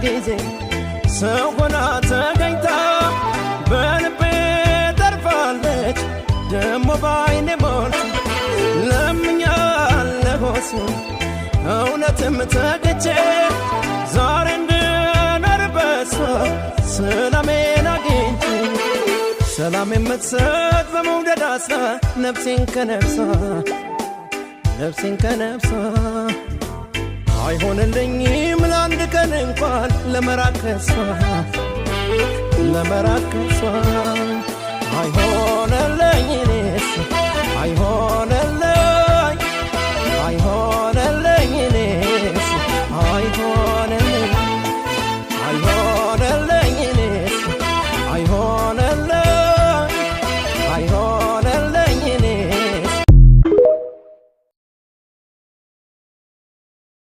ጊዜ ሰው ሆና ተገኝታ በልቤ ተርፋለች። ደሞ ባይኔ ሞልታ ለምኛለሁ እሱን እውነትም ተግቼ ዛሬ እንድኖር በሷ ሰላሜን አግኝቼ፣ ሰላም የምትሰጥ በመውደድ አስራ ነፍሴን ከነፍሷ፣ ነፍሴን ከነፍሷ። አይሆንልኝም ለአንድ ቀን እንኳን ለመራቅ ከሷ፣ ለመራቅ ከሷ። አይሆንልኝ እኔስ አይሆን